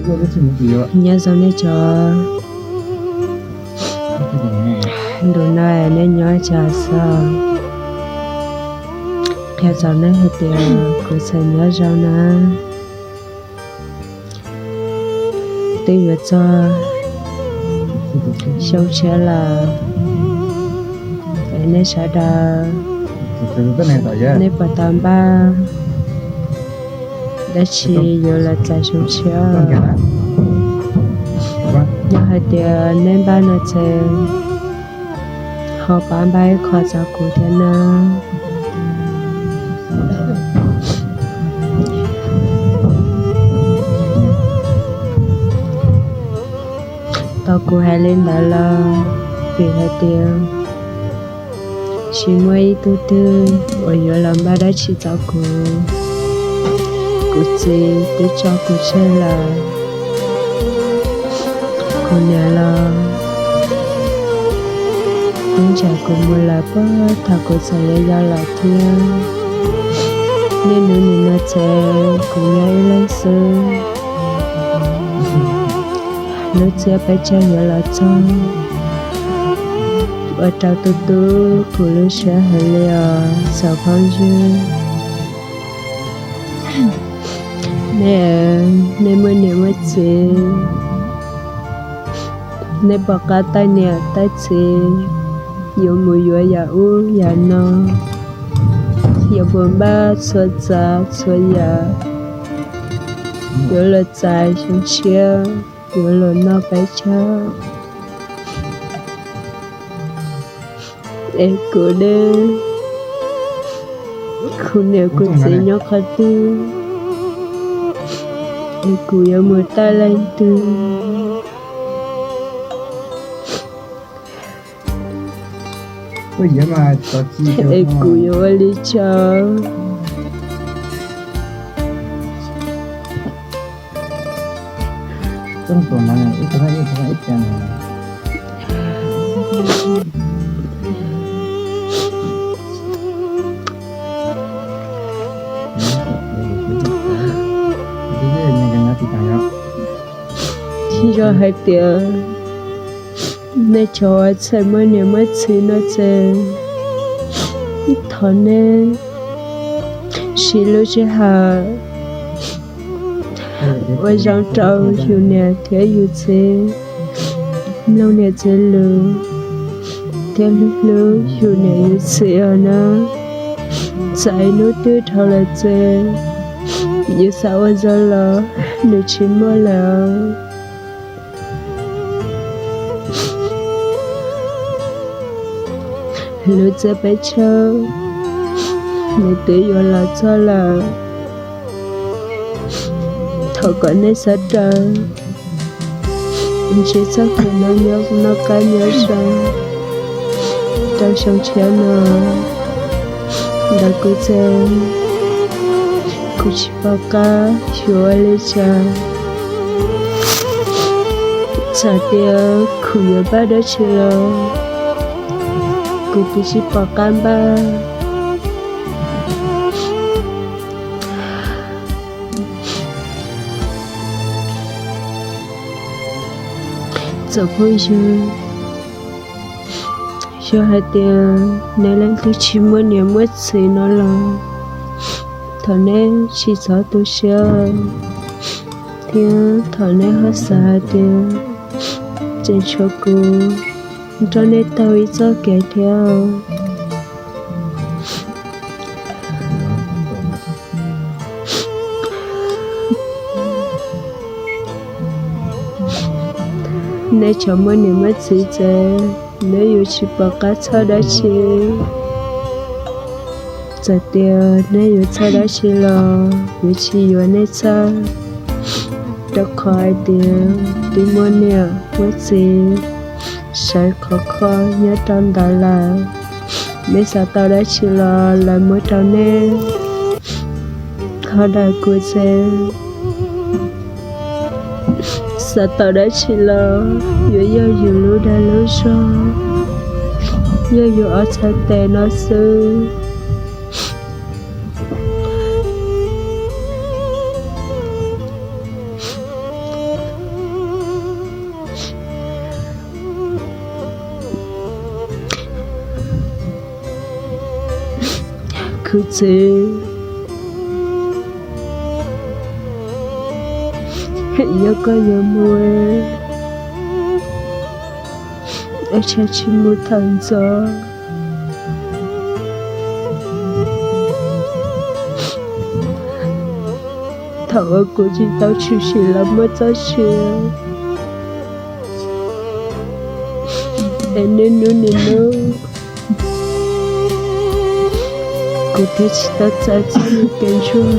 Nyob zoo nej cov, ntu no nej nyob tsa xo, qhia txog nej hais tias kuv txhais nyob zoo na. Twb yuav txog xyoo tshiab lawm, es nej sawv daws, nej puas tau npaj dab tsi yuav los txais xyoo tshiab? Yog hais tias nej npaj no ces ho pab npaj ib qho txog kuv thiab na. Tau kuv hais li ntawd los vim hais tias tsis muaj ib tug twg uas yuav los npaj dab tsi txog kuv. Kuv txiv twb tso kuv tseg lawm, kuv niam los twb nrhiav kuv mus lawm puag thaum kuv txawm yau yau lawm thiab. Niaj hnub nim no ces kuv nyob ib leeg xwb. Lub txiaj peb caug yuav los txog, ua rau tu tu kuv lub siab heev li os xav phooj ywg. Nej, nej muaj niam muaj txiv, nej pom qab taij niam taij txiv, yuav mus yuav yam ub yam no, yuav mus npaj txhua tsav txhua yam, yuav los txais xyoo tshiab, yuav los noj peb caug. Es kuv ne, kuv niam kuv txiv nyob qhov twg, es kuv yuav mus taij leej twg, es kuv yuav ua li cas? Yog hais tias nej cov uas txhais muaj niam muaj txiv no ces thov nej siv lub sij hawm ua zoo rau yus niam thiab yus txiv, mloog niam txiv lus thiab hlub hlub yus niam yus txiv os na. Txawm hnub twg dhau lawm ces yus xav ua zoo los nws tsis muaj lawm. Lub txiaj peb caug nws twb yuav los txog lawm. Thov kom nej sawv daws ntsib txoj kev noj nyob noj qab nyob zoo rau xyoo tshiab no. Ntawm kuv ces kuv tsis pom qab yuav ua li cas. Txawm tias kuv yuav npaj dab tsi los kuv twb tsis pom qab npaj. Txawm phooj ywg, yog hais tias nej leej twg tsis muaj niam muaj txiv no los thov nej tsis txhob tu siab, thiab thov nej ho xav hais tias tseem tshuav kuv nrog nej taug ib txoj kev thiab. Nej cov muaj niam muaj txiv ces nej yuav tsis pom qab txhawj dab tsi. Txawm tias nej yuav txhawj dab tsi los yuav tsis yuav nej txhawj, rau qhov hais tias twb muaj niam muaj txiv sawv khov kho nyob rau ntawd lawm. Nej xav tau dab tsi los lawv muab rau nej. Ho ntawm kuv ces xav tau dab tsi los yuav yog yus lub dag lub zog, yog yus ob txhais tes no xwb. Khwv txwv, yog koj yuav mus, ua tsaug tsis mus thaum ntxov. Thaum uas kuv tsis tau tshwm sim los muaj txoj sia, es niaj hnub niaj hnub kuv thiaj tsis tau txais txoj me kev ntsuag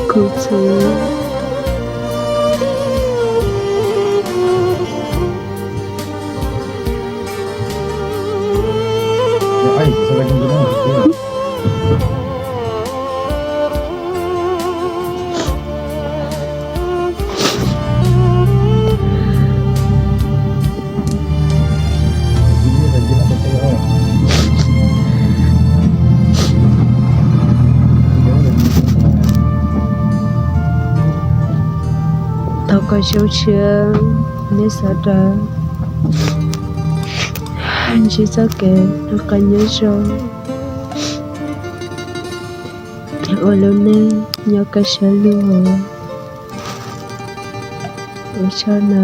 khwv txwv. Thov kom zoo siab nej sawv daws ntsib txoj kev noj qab nyob zoo, ua lub neej nyob kaj siab lug. Ua tsaug na.